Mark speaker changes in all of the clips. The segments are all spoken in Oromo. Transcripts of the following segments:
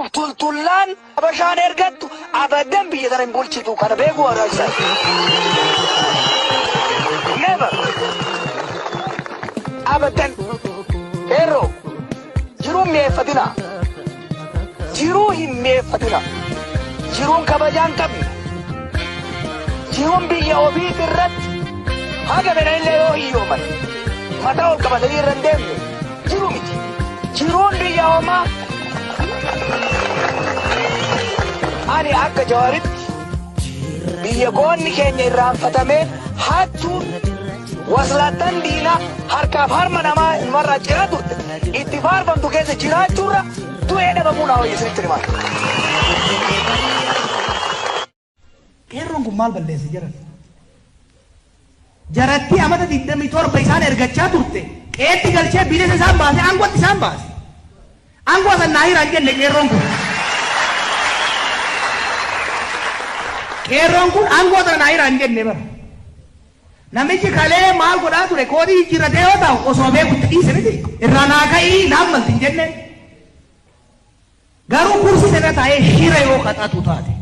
Speaker 1: Tultullaan Habashaan ergattu abadan biyya tana hin bulchitu, kana beekuu barbaachisaadha. Never. Abadan. Qeerroo, jiruu mi'eeffatina. Jiruu hin mi'eeffatina. Jiruun kabajaa hin qabne. Jiruun biyya ofiit irratti haga fedhanillee yoo hiyyooman mataa ol qabatanii irra hin deemne jiru miti. Jiruun biyya homaa ani akka Jawaaritti biyya goonni keenya irraanfatamee hattuun waslaattan diinaa harkaaf harma namaa ilmarraa ciraa turte itti faarfamtu keessa jiraachuurra du'ee dhabamuu naa wayya isinitti himaa.
Speaker 2: Qeerroon kun maal balleesse jedhan? Jarattii amata 27 isaan ergachaa turte qeetti galchee bilisa isaan baase, aangootti isaan baase. Aangoo san naa hiraan jenne qeerroon kun. Qeerroon kun aangoo sana naa hiraan jenne bara. Namichi kalee maal godhaa ture, koodii jijjiirratee yoo ta'u osoo beekutti dhiise miti. Irraa naa ka'ii naan malti hin jenne. Garuu kursii sana taa'ee shira yoo qaxatu taate,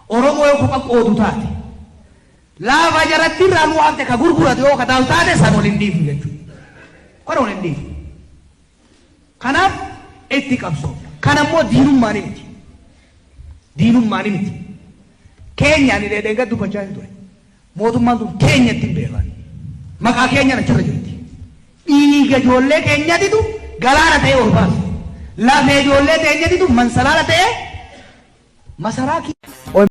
Speaker 2: Oromoo yoo kopha qoodu taate, laafa jaratti irraa nu waamte ka gurguratu yoo kataa'u taate, san wal hin dhiifnu jechuudha. Kana wal hin dhiifnu. Kanaaf itti qabsoofna. Kana immoo diinummaani miti. Diinummaani miti. Keenya ani dheedheen dubbachaa hin ture. Mootummaan tun keenya ittiin beekan. Maqaa keenyaan achirra jirti. Dhiiga ijoollee keenyatitu galaana ta'ee ol baase. Lafee ijoollee teenyatitu mansalaala ta'ee masaraa.